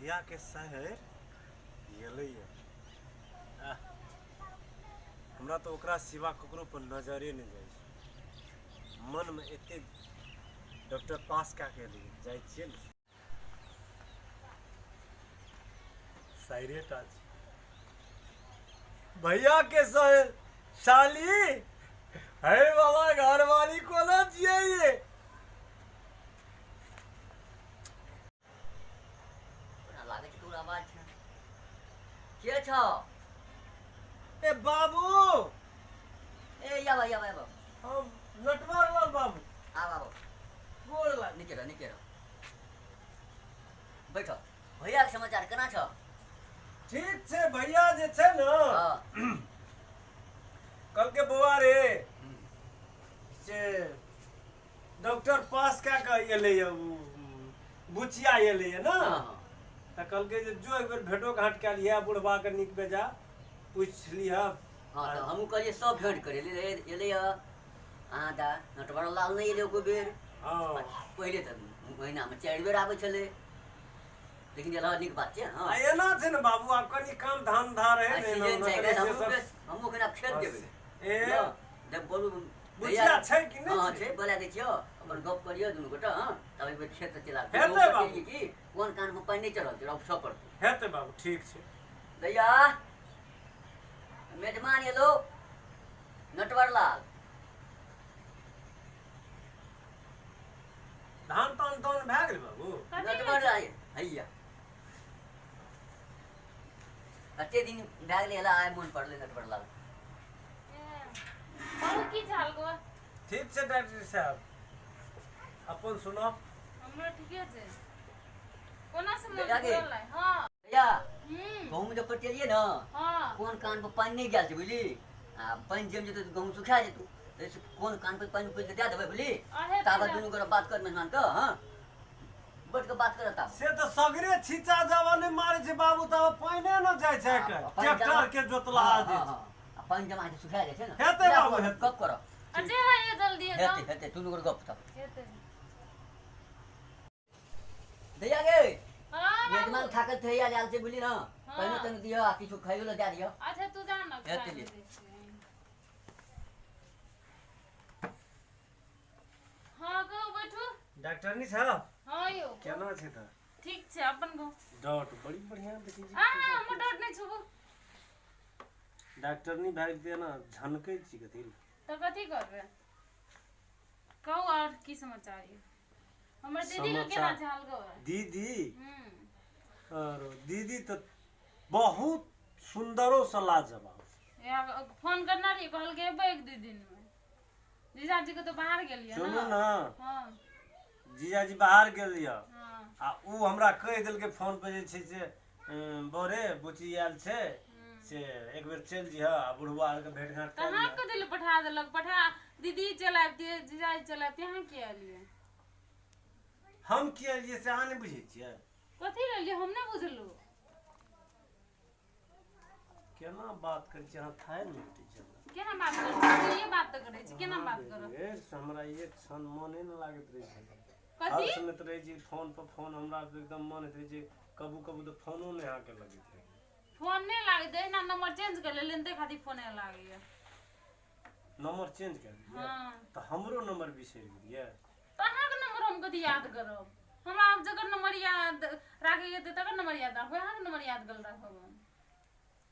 भैया के शहर गेलैया। हमरा तऽ ओकरा सिवा ककरो पर नजरे नहि जाइ छै। मनमे एते डॉक्टर पास कए के एलियै, जाइ छियै ने साइरे टा छै। भैया के शहर साली है बाबा घरवाली कोना छियै ये? कोना लागै छै तोरा आवाज छै? के छौ? ए बाबू। ए आब आब आब। हम नटवर लाल बाबू। आब आब। गोर लाग। नीके रह, नीके रह, बैठ। भैया के समाचार केना छौ? ठीक छै भैया, जे छै ने कहलकै बौआ रे से डॉक्टर पास कए कऽ एलैए, ओ बुचिया एलैए ने। तऽ कहलकै जे जो एक बेर भेटो घाट कए लिहऽ, बुढ़बाके नीक बेजा पूछि लिहऽ। हँ, तऽ हमहूँ कहलियै सब भेंट करे ले एलै अहाँ दा नटवर लाल नहि एलै एको बेर। पहिले तऽ महीनामे 4 बेर आबै छलै, लेकिन एलह नीक बात छै। हँ, आ एना छै ने बाबू, आब कनि काम धंधा रहै ने। सीजन छै, हमहूँ एखन आब खेत जेबै। ए जब बोलू। बुचिया छै कि नहि? हँ छै, बोला दै छियौ, अपन गप करियौ दुनू गोटा। हँ, तब एक बेर खेत चलि आब। हेतै बाबू। की कोन कानमे पानि नहि चढ़ल छै, सब पड़तै। हेतै बाबू, ठीक छै। दैया, मेजमान एलो नटवर लाल। धान तान तान भए गेल बाबू? नटवर लाल हैया, कते दिन भए गेलै एला, आइ मोन पड़लै नटवर लाल। बाबू, की चाल गो? ठीक छै डॉक्टर साहब, अपन सुनाउ। हमरो ठीके छै। कोना से मोन बेटा गे। पड़ल है? हँ। भैया, हम्म। गहूँम जब पटेलियै ने, कोन कान पर पानि नहि गेल छै बुझली, आ पानि जमि जेतै तऽ गहूँम सुखा जेतौ। ताहिसँ कोन कान पर पानि उपटि कऽ दए देबै बुझली। अहे। ताबत दुनू गोरा बात कर मेहमान के। हँ, बैठ कऽ बात करत आब। से तऽ सगरे छिचा जावा नहि मारै छै बाबू, तब पानिए ने जाइ छै आ पानि ट्रैक्टर जमा- के जोतलाहा हँ, जे हँ, छै। हँ। आ पानि जमा हेतै, सुखा जाइ छै ने। हेतै लए बाबू, करू, हेतै। गप करब। अच्छा है, जल्दी हेतै। हेतै। हेतै, दुनू गोरा गप तब। हेतै। दैया गे। हँ मेजमान बाबू। थाकल थे आयल छै बुझली ने, पानिओ तानि दिअ आ किछु खाइयो लए दए दिअ। अच्छा, तू जा ना। हेतै खाय ले। दै छियै। हँ, कहू, बैठू। डॉक्टरनी साहब। हँ यौ। केना छै तऽ? ठीक छै, अपन कहू। डॉट बड़ी बढ़िया देखै छी। आ हमर डॉट नहि छुबू। डॉक्टरनी भए गेल ने, झनकै छी कथी लए? तऽ कथी करबै? कहू, आओर की समाचार यऽ? हमर दीदी के केना समाचार। छै हाल गो? दीदी? हम्म। आरो दीदी तऽ बहुत सुन्दरो से लाजवाब। या फोन करना रही, कहलकै एबै एक दू दिन मे। जीजाजी के तऽ बाहर गेलियै। सुनू ने। ने। हँ। जीजाजी बाहर गेल यऽ। हँ। आ ओ हमरा कहि देलकै फोन पर जे छै से बौरे बुची आयल छै, से एक बेर चलि जइह आ बुढ़बा आरके भेंट घाँट तऽ कए अहाँ लिहऽ। कथी लए पठा देलक? पठा दीदी चलि आबितियै, जीजाजी चलि आबितियै, अहाँ किया एलियै? हम किया एलियै से अहाँ नहि बुझै छियै? कथी लए एलियै, हम नहि बुझलहुँ। केना बात करै छियै अहाँ, थाहि नहि भेटै छै हमरा। केना बात करै छी? ये बात तऽ करै छी, केना बात करब? ए, से हमरा एक क्षण मोने नहि लागैत रहै छै। हर कथी? सुनैत रहै छी फोन पर फोन, हमरा एकदम मन होइत रहै छै, कबू कबू तऽ फोनो नहि अहाँके लगैत रहै। फोन नहि लागैत एहिना, नंबर चेंज कर लेलियै ताहि खातिर फोन नहि लागैया। नंबर चेंज कर देलियै? हँ। तऽ हमरो नंबर बिसरि गेलियै? तऽ अहाँके नंबर हम कथी याद करब? हमरा आब जकर नंबर याद राखैके हेतै तकर नंबर याद राखबै, अहाँके नंबर याद कर राखब हम?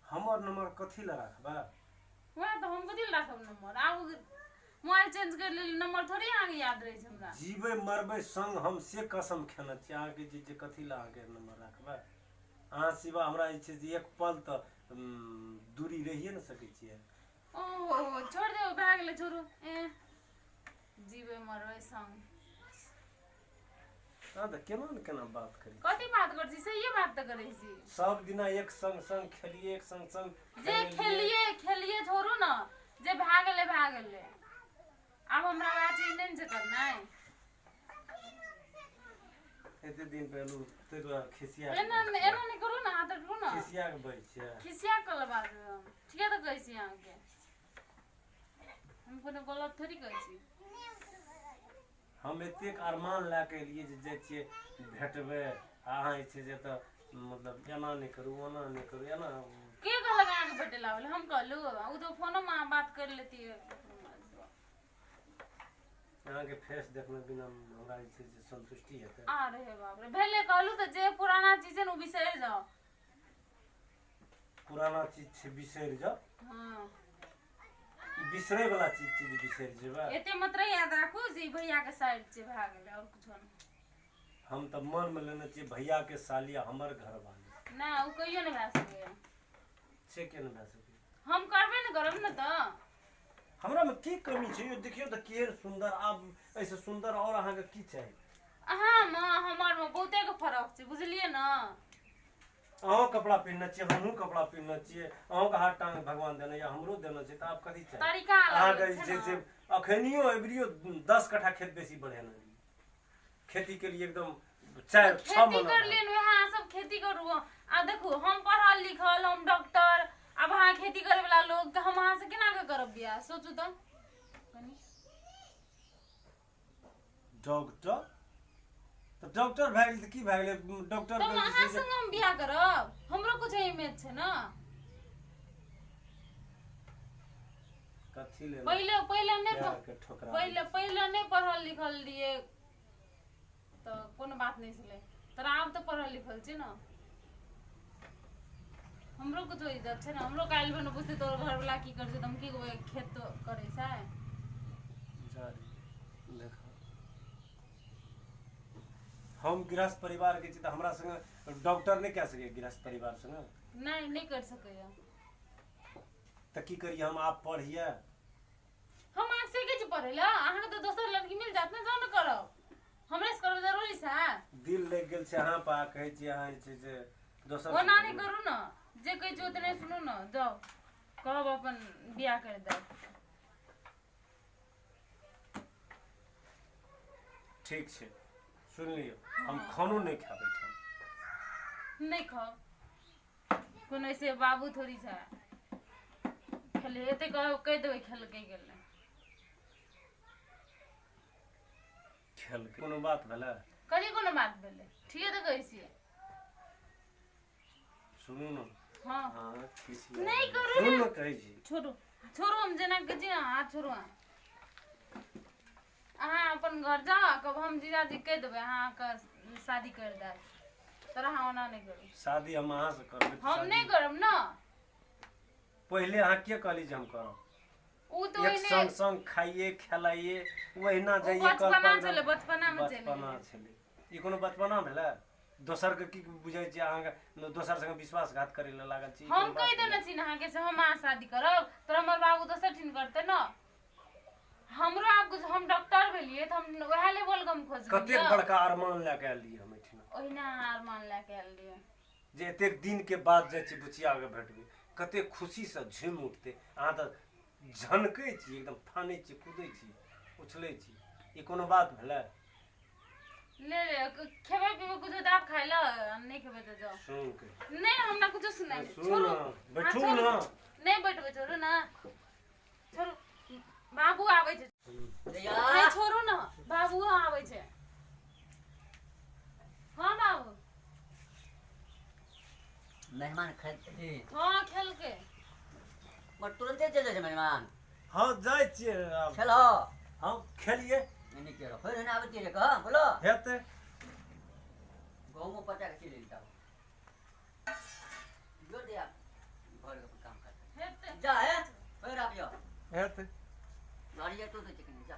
हमर नंबर कथी लए राखबै? वएह तऽ, हम कथी लए राखब नंबर? आब मोबाइल चेंज कर लेली, नंबर थोड़े अहाँके याद रहै छै हमरा। जीबै मरबै संग हम से कसम खेने छी अहाँके जे जे कथी लए अहाँके नंबर राखबै? अहाँ सिवा हमरा जे छै से एक पल तऽ दूरी रहिए ने सकै छियै। ओहो, छोड़ि देबै, भए गेलै, छोड़ू। ए जीबै मरबै संग। अहाँ तऽ केना ने केना बात करै छी। कथी बात करै छी? सहिए बात तऽ करै छी। सब दिना एक संग संग खेलियै, एक संग संग जे खेलेलियै। खेलियै खेलियै, छोड़ू ने, जे भए गेलै भए गेलै। आब हमरा वएह चीज नहि ने छै करनाइ। एते दिन पे एलहुँ ताहि दुआरे खिसिया के एना बजै नहि, छियै। एना नहि करू ने, हाथ हटबू ने। खिसिया के बजै छियै? खिसिया कऽ बात? ठीके तऽ कहै छी अहाँके, हम कोनो गलत थोड़ी कहै छी। हम एतेक अरमान लए कऽ एलियै जे जाइ छियै भेटबै, आ अहाँ जे छै से तऽ मतलब एना नहि करू, ओना नहि करू, एना। के कहलक अहाँके भेटै लए आबै लए? हम कहलहुँ? ओ तऽ फोनोमे अहाँ बात करि लेतियै। अहाँके फेस देखने बिना हमरा जे छै से संतुष्टि हेतै? अरे बाप रे, भेलै। कहलहुँ तऽ जे पुराना चीज छै ने, ओ बिसरि जाउ। पुराना चीज छै, बिसरि जाउ? हँ। ई बिसरै वाला चीज छै जे बिसरि जेबै? एते मात्र याद राखू जे ई भैया के साइड छै, भए गेलै, आओर कुछो नहि। हम तऽ मनमे लेने छियै भैया के साली आ हमर घरवाली। नहि, ओ कहियो नहि भए सकैए। से केना भए सकैए? हम करबे ने करब ने तऽ। हमरामे की कमी छै यौ? देखियौ तऽ केहन सुन्दर। आब एहिसँ सुन्दर आओर अहाँके की चाही? अहाँमे हमरमे बहुते के फरक छै, बुझलियै ने? अहूँ कपड़ा पहिरने छियै, हमहूँ कपड़ा पहिरने छियै। अहूँके हाथ टांग भगवान देने या हमरो देने छै, तऽ आब कथी चाही? तरीका अलग अहाँके छै जे छै ने। से अखनियो एबरियो 10 कट्ठा खेत बेसी बढ़ेने रहियै खेती के लिए, एकदम 4-6 खेती महीना। कर लियन, वएह अहाँ सब खेती करू। आ देखू, हम पढ़ल लिखल, हम डॉक्टर, आब अहाँ खेती करे वाला लोग, तऽ हम अहाँ से केना के करब बियाह? सोचू तऽ कनी। डॉक्टर तऽ डॉक्टर भए गेलै तऽ की भए गेलै डॉक्टर? तऽ हम अहाँ संग हम बियाह करब? हमरो कुछ इमेज छै ने। कथी लेल? पहिले पहिले नहि प्यार के ठोकरा। पहिले पहिले नहि पढ़ल लिखल रहियै तऽ कोनो बात नहि छलै, तर आब तऽ पढ़ल लिखल छी ने। हमरो कुछो इज्जत छै ने। हमरो काल्हि भने पुछतै, तोहर घरवला की करै छै? तऽ हम की कहबै? खेत करै छै। जा रे, देख, हम गृहस्थ परिवार के छी तऽ हमरा संगे डॉक्टर नहि कए सकैए गृहस्थ परिवार संगे? नहि, नहि कर सकैया। तऽ की करियै हम? आब पढ़ियै? हम अहाँ से कहै छी पढ़ै लए? अहाँके तऽ दोसर लड़की मिल जायत ने, जाउ ने करब। हमरे से करब जरूरी छै? दिल लागि गेल छै अहाँ पर आ कहै छी अहाँ जे छै से दोसर। ओना नहि करू ने। जे कहै छी ओतने सुनू ने। जाउ, कहब अपन बियाह करि देब। ठीक छै, सुनि लियौ, हम खानो नहि खायब एहिठाम। नहि खाउ। कोनो ऐसे बाबू थोड़ी छै। खेले एते कह कहि देबै, खेलकै गेलै। खेल कोनो बात भेलै? कथी कोनो बात भेलै? ठीके तऽ कहै छियै। सुनू ने। हँ। अहाँ किछु नहि करू। सुनू ने, कहै छी। छोड़ू, छोड़ू। हम जेना कहै छी ने, हाथ छोड़ू अहाँ। अहाँ अपन घर जाउ आ कहब, हम जीजाजी कहि देबै, अहाँके शादी करि देब। तर अहाँ ओना नहि करू। शादी हम अहाँ से करबै तऽ हम शादी- नहि करब ने। पहिले अहाँ के कहली जे हम करब? ओ तऽ एक ओहिने संग संग खाइए खेलाइए, ओहिना ओ जाइए कल बचपना पर। छलै, बचपना मे चलि बचपना गेलै। छलै। ई कोनो बचपना भेलै? दोसर के की बुझै छियै? अहाँके दोसर संगे विश्वासघात करै लए लागल छी? ई हम कोनो बात कहि देने भेलै? छी ने अहाँके से हम अहाँ शादी करब, तऽ हमर बाबू दोसर ठीन करतै ने। हमरो आब कुछ, हम डॉक्टर भेलियै तऽ हम वएह लेवल के हम खोजबै कतेक ने। बड़का अरमान लए कऽ आयल रहियै हम एहिठिना। ओहिना अहाँ अरमान लए के आयल रहियै। जे एतेक दिन के बाद जाइ छी, बुचिया के भेटबै, कतेक खुशी से झूमि उठतै। अहाँ तऽ झनकै छी, एकदम फानै छी, कुदै छी, उछलै छी। ई कोनो बात भेलै? ले ले, खेबै पीबै कुछो तऽ आब खाइ लए, नहि खेबै तऽ जाउ। सुन के। नहि, हमरा कुछो सुनाइ नहि। सुन छोड़ू। ने, बैठू हाँ, छोड़ू। ने। नहि बैठबै, छोड़ू ने, छोड़ू। बाबू आबै छै। भैया। नहि, छोड़ू ने, बाबूओ आबै छै। हँ बाबू। मेहमान खेलती? हँ, खेलकै। पर तुरंते चलि जाइ छै मेहमान। हँ, जाइ छियै आब। खेलहो? हँ, खेलियै। नहीं केरो फेर एना आबै छियै कह बोलो। हेतै। गहूँमो पटा के चलि एली तब जो दिया घर के काम कर। हेतै। जा है, फेर आबियो। हेतै। गाड़ी तो चिकन जा।